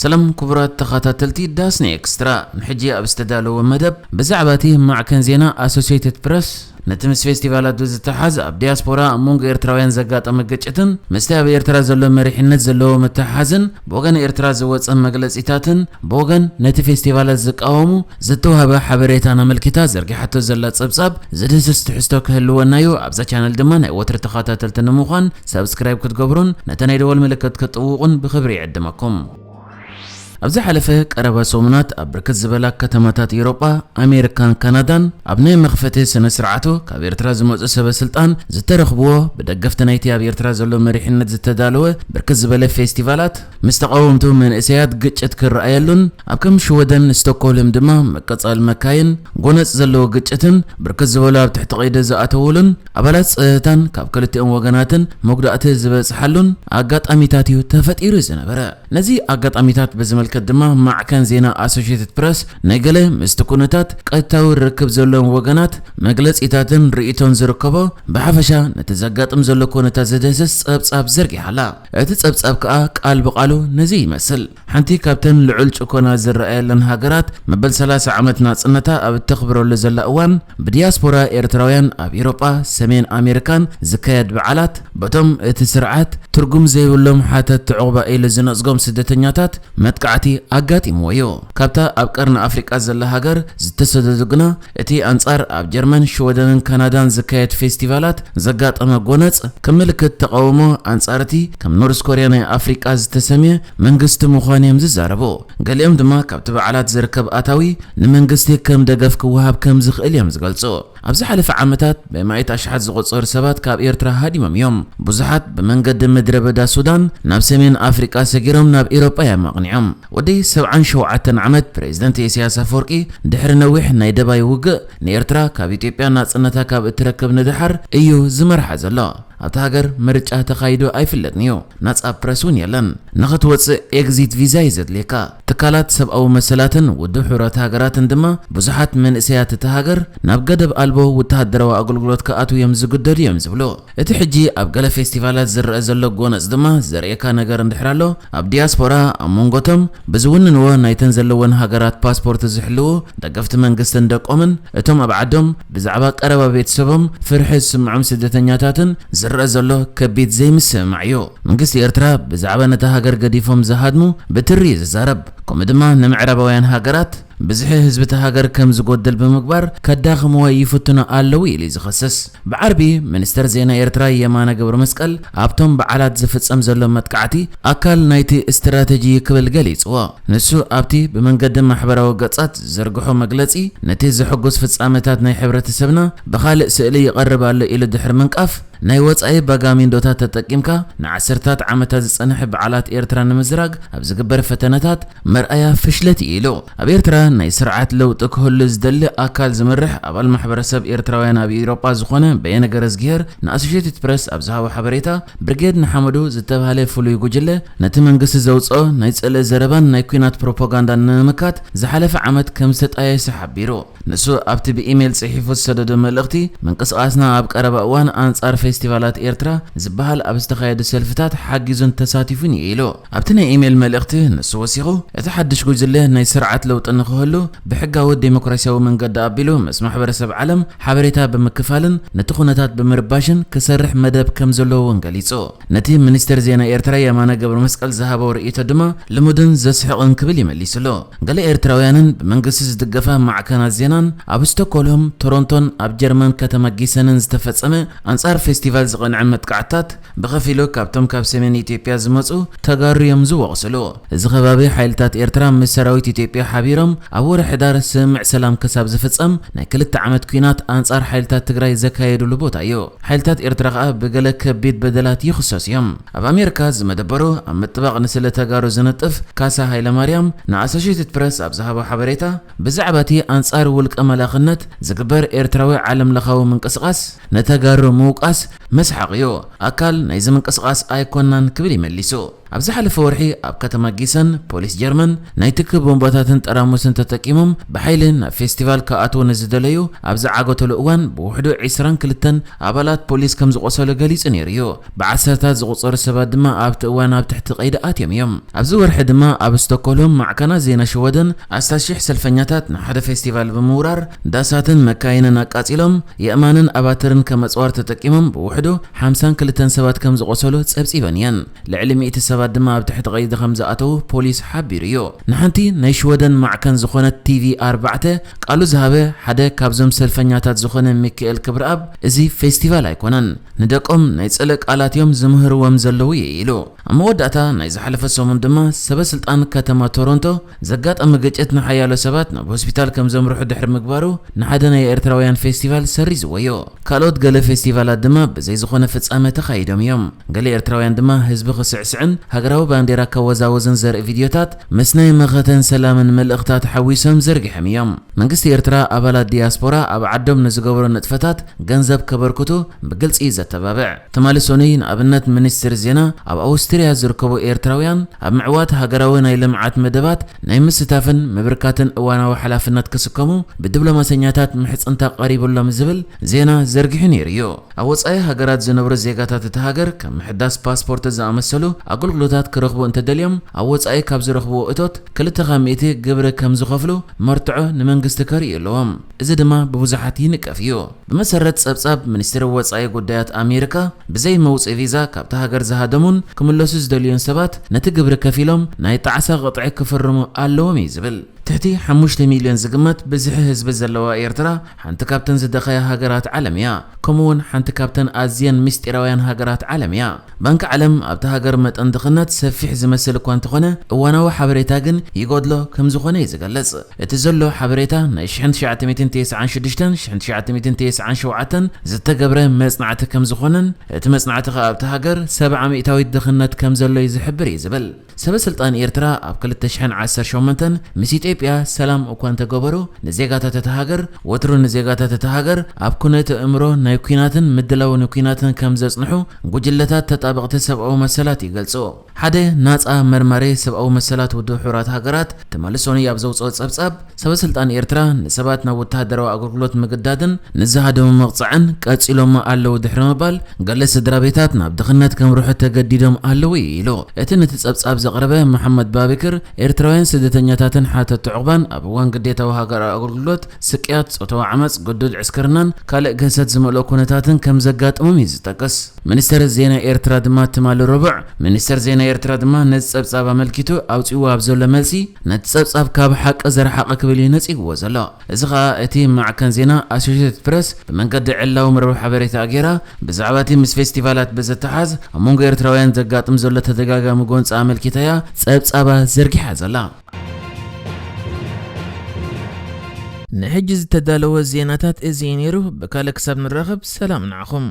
ሰላም ክቡራት ተኸታተልቲ ዳስኒ ኤክስትራ፣ ንሕጂ ኣብ ዝተዳለወ መደብ ብዛዕባ እቲ ማዕከን ዜና ኣሶሲየትድ ፕረስ ነቲ ምስ ፌስቲቫላት ብዝተሓዝ ኣብ ዲያስፖራ ኣብ መንጎ ኤርትራውያን ዘጋጠመ ግጭትን ምስቲ ኣብ ኤርትራ ዘሎ መሪሕነት ዘለዎ ምትሕሓዝን ብወገን ኤርትራ ዝወጸ መግለጺታትን ብወገን ነቲ ፌስቲቫላት ዝቃወሙ ዝተዋህበ ሓበሬታን ኣመልኪታ ዘርጊሓቶ ዘላ ጸብጻብ ዝድህስስ ትሕዝቶ ክህልወና እዩ። ኣብዛ ቻነል ድማ ናይ ወትሪ ተኸታተልቲ ንምዃን ሳብስክራይብ ክትገብሩን ነቲ ናይ ደወል ምልክት ክትጥውቑን ብኽብሪ ይዕድመኩም። ኣብ ዝሓለፈ ቀረባ ሰሙናት ኣብ ብርክት ዝበላ ከተማታት ኤውሮጳ፣ ኣሜሪካን ካናዳን ኣብ ናይ መኽፈቲ ስነ ስርዓቱ ካብ ኤርትራ ዝመጹ ሰበ ስልጣን ዝተረኽብዎ ብደገፍቲ ናይቲ ኣብ ኤርትራ ዘሎ መሪሕነት ዝተዳለወ ብርክት ዝበለ ፌስቲቫላት ምስ ተቓወምቱ መንእሰያት ግጭት ክረኣየሉን ኣብ ከም ሽወደን ስቶክሆልም ድማ ምቅጻል መካይን ጎነጽ ዘለዎ ግጭትን ብርክት ዝበሉ ኣብ ትሕቲ ቀይዲ ዝኣተውሉን ኣባላት ጸጥታን ካብ ክልቲኦም ወገናትን መጉዳእቲ ዝበጽሓሉን ኣጋጣሚታት እዩ ተፈጢሩ ዝነበረ። ነዚ ኣጋጣሚታት ብዝምልከት ድማ ማዕከን ዜና ኣሶሽየትድ ፕረስ ናይ ገለ ምስቲ ኩነታት ቀጥታዊ ርክብ ዘለዎም ወገናት መግለጺታትን ርእይቶን ዝርከቦ፣ ብሓፈሻ ነቲ ዘጋጥም ዘሎ ኩነታት ዝድህስስ ጸብጻብ ዘርጊሓ ኣላ። እቲ ጸብጻብ ከኣ ቃል ብቓሉ ነዚ ይመስል። ሓንቲ ካብተን ልዑል ጭኮና ዝረኣየለን ሃገራት መበል ሰላሳ ዓመት ናጽነታ ኣብ እተኽብረሉ ዘላ እዋን ብዲያስፖራ ኤርትራውያን ኣብ ኤውሮጳ፣ ሰሜን ኣሜሪካን ዝካየድ በዓላት በቶም እቲ ስርዓት ትርጉም ዘይብሎም ሓተት ትዕቑባ ኢሉ ዝነጽጎም ስደተኛታት መጥቃዕቲ ኣጋጢምዎ እዩ። ካብታ ኣብ ቀርኒ ኣፍሪቃ ዘላ ሃገር ዝተሰደዱ ግና እቲ ኣንጻር ኣብ ጀርመን፣ ሽወደንን ካናዳን ዝካየድ ፌስቲቫላት ዘጋጠመ ጎነጽ ከም ምልክት ተቓውሞ ኣንጻር እቲ ከም ኖርዝ ኮርያ ናይ ኣፍሪቃ ዝተሰምየ መንግስቲ ምዃኑ እዮም ዝዛረቡ። ገሊኦም ድማ ካብቲ በዓላት ዝርከብ ኣታዊ ንመንግስቲ ከም ደገፍ ክወሃብ ከም ዝኽእል እዮም ዝገልጹ። ኣብ ዝሓለፈ ዓመታት ብኣማኢት ኣሽሓት ዝቑጸሩ ሰባት ካብ ኤርትራ ሃዲሞም እዮም። ብዙሓት ብመንገዲ ምድረ በዳ ሱዳን ናብ ሰሜን ኣፍሪቃ ሰጊሮም ናብ ኤውሮጳ እዮም ኣቕኒዖም። ወዲ ሰብዓን ሸውዓተን ዓመት ፕሬዝደንት ኢሳያስ ኣፈወርቂ ድሕሪ ነዊሕ ናይ ደባይ ውግእ ንኤርትራ ካብ ኢትዮጵያ ናጽነታ ካብ እትረክብ ንደሓር እዩ ዝመርሓ ዘሎ። ኣብታ ሃገር ምርጫ ተኻይዱ ኣይፍለጥን እዩ። ናጻ ፕረስ እውን የለን። ንኽትወጽእ ኤግዚት ቪዛ እዩ ዘድልየካ። ትካላት ሰብኣዊ መሰላትን ውድብ ሕቡራት ሃገራትን ድማ ብዙሓት መንእሰያት እታ ሃገር ናብ ገደብ ኣልቦ ወተሃደራዊ ኣገልግሎት ክኣትዉ እዮም ዝግደዱ እዮም ዝብሉ። እቲ ሕጂ ኣብ ገለ ፌስቲቫላት ዝረአ ዘሎ ጎነጽ ድማ ዘርእየካ ነገር እንድሕር ኣሎ፣ ኣብ ዲያስፖራ ኣብ መንጎቶም ብዝውንንዎ ናይተን ዘለወን ሃገራት ፓስፖርት ዝሕልዉ ደገፍቲ መንግስትን ደቆምን፣ እቶም ኣብ ዓዶም ብዛዕባ ቀረባ ቤተሰቦም ፍርሒ ዝስምዖም ስደተኛታትን ዝረአ ዘሎ ከቢድ ዘይምስምማዕ እዩ። መንግስቲ ኤርትራ ብዛዕባ ነታ ሃገር ገዲፎም ዝሃድሙ ብትሪ እዩ ዝዛረብ። ከምኡ ድማ ንምዕራባውያን ሃገራት ብዝሒ ህዝቢ እታ ሃገር ከም ዝጎድል ብምግባር ከዳኽምዎ ይፍትኑ ኣለዉ ኢሉ እዩ ዝኸስስ። ብዓርቢ ሚኒስተር ዜና ኤርትራ የማነ ገብረ መስቀል ኣብቶም በዓላት ዝፍጸም ዘሎ መጥቃዕቲ ኣካል ናይቲ ስትራተጂ ክብል ገሊጽዎ። ንሱ ኣብቲ ብመንገዲ ማሕበራዊ ገጻት ዝዘርግሖ መግለጺ ነቲ ዘሐጉስ ፍጻመታት ናይ ሕብረተሰብና ብኻልእ ስእሊ ይቐርብ ኣሎ ኢሉ ድሕሪ ምንቃፍ ናይ ወጻኢ ባጋሚንዶታት ተጠቂምካ ንዓሰርታት ዓመታት ዝጸንሐ በዓላት ኤርትራ ንምዝራግ ኣብ ዝግበር ፈተነታት መርኣያ ፍሽለት እዩ ኢሉ። ኣብ ኤርትራ ናይ ስርዓት ለውጢ ክህሉ ዝደሊ ኣካል ዝመርሕ ኣባል ማሕበረሰብ ኤርትራውያን ኣብ ኤውሮጳ ዝኾነ በየነ ገረዝግሄር ንኣሶሼትድ ፕረስ ኣብ ዝሃቦ ሓበሬታ፣ ብርጌድ ንሓመዱ ዝተባህለ ፍሉይ ጉጅለ ነቲ መንግስቲ ዘውጽኦ ናይ ጽልኢ ዘረባን ናይ ኲናት ፕሮፓጋንዳን ንምምካት ዝሓለፈ ዓመት ከም ዝተጣየሰ ሓቢሩ። ንሱ ኣብቲ ብኢሜይል ጽሒፉ ዝሰደዶ መልእኽቲ፣ ምንቅስቓስና ኣብ ቀረባ እዋን ኣንጻር ፌስቲቫላት ኤርትራ ዝበሃል ኣብ ዝተኻየዱ ሰልፍታት ሓጊዙን ተሳቲፉን እዩ ኢሉ። ኣብቲ ናይ ኢሜይል መልእኽቲ ንሱ ወሲኹ፣ እቲ ሓድሽ ጉጅለ ናይ ስርዓት ለውጢ ንኽህሉ ብሕጋዊ ዴሞክራሲያዊ መንገዲ ኣቢሉ ምስ ማሕበረሰብ ዓለም ሓበሬታ ብምክፋልን ነቲ ኩነታት ብምርባሽን ክሰርሕ መደብ ከም ዘለዎ እውን ገሊጹ። ነቲ ሚኒስተር ዜና ኤርትራ የማነ ገብረመስቀል ዝሃቦ ርእይቶ ድማ ልሙድን ዘስሕቕን ክብል እዩ መሊሱሉ። ገለ ኤርትራውያንን ብመንግስቲ ዝድገፋ ማዕከናት ዜናን ኣብ ስቶክሆልም፣ ቶሮንቶን ኣብ ጀርመን ከተማ ጊሰንን ዝተፈጸመ ኣንጻር ፌስቲቫል ዝቐንዐ መጥቃዕትታት ብኸፊሉ ካብቶም ካብ ሰሜን ኢትዮጵያ ዝመጹ ተጋሩ እዮም ዝወቕስሉ። እዚ ከባቢ ሓይልታት ኤርትራ ምስ ሰራዊት ኢትዮጵያ ሓቢሮም ኣብ ወርሒ ሕዳር ስምምዕ ሰላም ክሳብ ዝፍጸም ናይ ክልተ ዓመት ኲናት ኣንጻር ሓይልታት ትግራይ ዘካየዱሉ ቦታ እዩ። ሓይልታት ኤርትራ ከኣ ብገለ ከቢድ በደላት ይኽሰሱ እዮም። ኣብ ኣሜሪካ ዝመደበሩ ኣብ ምጥባቕ ንስለ ተጋሩ ዝነጥፍ ካሳ ሃይለማርያም ንኣሶሼትድ ፕረስ ኣብ ዝሃቦ ሓበሬታ፣ ብዛዕባ እቲ ኣንጻር ውልቀ መላኽነት ዝግበር ኤርትራዊ ዓለም ለኻዊ ምንቅስቓስ ንተጋሩ ምውቃስ መስሓቕ እዩ፣ ኣካል ናይዚ ምንቅስቓስ ኣይኮናን ክብል ይመሊሱ። ኣብ ዝሓለፈ ወርሒ ኣብ ከተማ ጊሰን ፖሊስ ጀርመን ናይ ትኪ ቦምባታትን ጠራሙስን ተጠቂሞም ብሓይሊ ናብ ፌስቲቫል ክኣትዉ ንዝደለዩ ኣብ ዝዓገተሉ እዋን ብውሕዱ ዒስራን ክልተን ኣባላት ፖሊስ ከም ዝቖሰሉ ገሊጹ ነይሩ እዩ። ብዓሰርታት ዝቑጸሩ ሰባት ድማ ኣብቲ እዋን ኣብ ትሕቲ ቀይዲ ኣትዮም እዮም። ኣብዚ ወርሒ ድማ ኣብ ስቶክሆልም ማዕከናት ዜና ሽወደን ኣስታት ሺሕ ሰልፈኛታት ንሓደ ፌስቲቫል ብምውራር ዳሳትን መካይንን ኣቃጺሎም የእማንን ኣባትርን ከም ኣጽዋር ተጠቂሞም ብውሕዱ ሓምሳን ክልተን ሰባት ከም ዝቖሰሉ ጸብጺበን እየን። ልዕሊ ሚእቲ ሰባት ድማ ኣብ ትሕቲ ቀይዲ ከም ዝኣተዉ ፖሊስ ሓቢሩ እዩ። ንሓንቲ ናይ ሽወደን ማዕከን ዝኾነት ቲቪ ኣርባዕተ ቃሉ ዝሃበ ሓደ ካብዞም ሰልፈኛታት ዝኾነ ሚካኤል ክብረኣብ እዚ ፌስቲቫል ኣይኮነን፣ ንደቆም ናይ ጽልኢ ቃላት እዮም ዝምህርዎም ዘለዉ እዩ ኢሉ። ኣብ መወዳእታ ናይ ዝሓለፈ ሰሙን ድማ ሰበ ስልጣን ከተማ ቶሮንቶ ዘጋጠመ ግጭት ንሓያሎ ሰባት ናብ ሆስፒታል ከም ዘምርሑ ድሕሪ ምግባሩ ንሓደ ናይ ኤርትራውያን ፌስቲቫል ሰሪዝዎ እዩ። ካልኦት ገለ ፌስቲቫላት ድማ ብዘይ ዝኾነ ፍጻመ ተኻይዶም እዮም። ገለ ኤርትራውያን ድማ ህዝቢ ክስዕስዕን ሃገራዊ ባንዴራ ከወዛወዝን ዘርኢ ቪድዮታት ምስ ናይ መኸተን ሰላምን መልእኽታት ሓዊሶም ዘርጊሖም እዮም። መንግስቲ ኤርትራ ኣባላት ዲያስፖራ ኣብ ዓዶም ንዝገብሮ ንጥፈታት ገንዘብ ከበርክቱ ብግልጺ እዩ ዘተባብዕ። ትማሊ ሰኑይ ንኣብነት ሚኒስትሪ ዜና ኣብ ኣውስትርያ ዝርከቡ ኤርትራውያን ኣብ ምዕዋት ሃገራዊ ናይ ልምዓት መደባት ናይ ምስታፍን ምብርካትን እዋናዊ ሓላፍነት ክስከሙ ብዲፕሎማሰኛታት ምሕጽንታ ቀሪቡሎም ዝብል ዜና ዘርጊሑ ነይሩ እዩ። ኣብ ወጻኢ ሃገራት ዝነብሩ ዜጋታት እቲ ሃገር ከም ምሕዳስ ፓስፖርት ዝኣመሰሉ ኣገልግሎታት ክረኽቡ እንተደልዮም ኣብ ወጻኢ ካብ ዝረኽብዎ እቶት ክልተ ካብ ሚእቲ ግብሪ ከም ዝኸፍሉ መርትዖ ንመንግስቲ ከርእዩ ኣለዎም። እዚ ድማ ብብዙሓት ይንቀፍ እዩ። ብመሰረት ጸብጻብ ሚኒስትሪ ወጻኢ ጉዳያት ኣሜሪካ ብዘይ መውጽኢ ቪዛ ካብቲ ሃገር ዝሃደሙን ክምለሱ ዝደልዩን ሰባት ነቲ ግብሪ ከፊሎም ናይ ጣዕሳ ቅጥዒ ክፍርሙ ኣለዎም እዩ ዝብል። ትሕቲ ሓሙሽተ ሚልዮን ዝግመት ብዝሒ ህዝቢ ዘለዋ ኤርትራ ሓንቲ ካብተን ዝደኸያ ሃገራት ዓለም እያ። ከምኡውን ሓንቲ ካብተን ኣዝየን ምስጢራውያን ሃገራት ዓለም እያ። ባንኪ ዓለም ኣብቲ ሃገር መጠን ድኽነት ሰፊሕ ዝመስል እኳ እንተኾነ እዋናዊ ሓበሬታ ግን ይጎድሎ ከም ዝኾነ እዩ ዝገልጽ። እቲ ዘሎ ሓበሬታ ናይ ሽሕን ትሽዓተ ሚእትን ተስዓን ሽዱሽተን ሽሕን ትሽዓተ ሚእትን ተስዓን ሸውዓተን ዝተገብረ መጽናዕቲ ከም ዝኾነን እቲ መጽናዕቲ ከኣ ኣብቲ ሃገር ሰብዓ ሚእታዊት ድኽነት ከም ዘሎ እዩ ዝሕብር እዩ ዝብል። ሰበ ስልጣን ኤርትራ ኣብ ክልተ ሽሕን ዓሰርተ ሸሞንተን ምስ ኢትዮጵያ ሰላም እኳ እንተገበሩ ንዜጋታት እታ ሃገር ወትሩ ንዜጋታት እታ ሃገር ኣብ ኩነተ እምሮ ናይ ኲናትን ምድላው ንኲናትን ከም ዘጽንሑ ጉጅለታት ተጣበቕቲ ሰብኣዊ መሰላት ይገልጹ። ሓደ ናጻ መርማሪ ሰብኣዊ መሰላት ውድብ ሕቡራት ሃገራት ትማሊ ሰኑይ ኣብ ዘውጽኦ ጸብጻብ ሰበ ስልጣን ኤርትራ ንሰባት ናብ ወተሃደራዊ ኣገልግሎት ምግዳድን ንዝሃደሙ ምቕጻዕን ቀጺሎሞ ኣለዉ ድሕሪ ምባል ገለ ስድራ ቤታት ናብ ድኽነት ከምርሑ ተገዲዶም ኣለዉ እዩ ኢሉ። እቲ ነቲ ጸብጻብ ዘቕረበ መሓመድ ባቢክር ኤርትራውያን ስደተኛታትን ሓተቲ ዑቕባን ኣብ እዋን ግዴታዊ ሃገራዊ ኣገልግሎት ስቅያት፣ ጾታዊ ዓመጽ፣ ግዱድ ዕስክርናን ካልእ ግህሰት ዝመልኦ ኩነታትን ከም ዘጋጥሞም እዩ ዝጠቅስ። ሚኒስተር ዜና ኤርትራ ድማ ትማሊ ረቡዕ፣ ሚኒስተር ዜና ኤርትራ ድማ ነዚ ጸብጻብ ኣመልኪቱ ኣውጺእዎ ኣብ ዘሎ መልሲ፣ ነቲ ጸብጻብ ካብ ሓቂ ዝረሓቐ ክብል እዩ ነጺግዎ ዘሎ። እዚ ኸኣ እቲ ማዕከን ዜና ኣሶሽየትድ ፕረስ ብመንገዲ ዕላዊ መርበብ ሓበሬታ ኣጌራ ብዛዕባ እቲ ምስ ፌስቲቫላት ብዝተሓዝ ኣብ መንጎ ኤርትራውያን ዘጋጥም ዘሎ ተደጋጋሚ ጎንጺ ኣመልኪታያ ጸብጻባ ዘርጊሓ ዘላ። ንሕጂ ዝተዳለወ ዜናታት እዚ እዩ ነይሩ። ብካልእ ክሳብ ንራኸብ ሰላም ንዓኹም።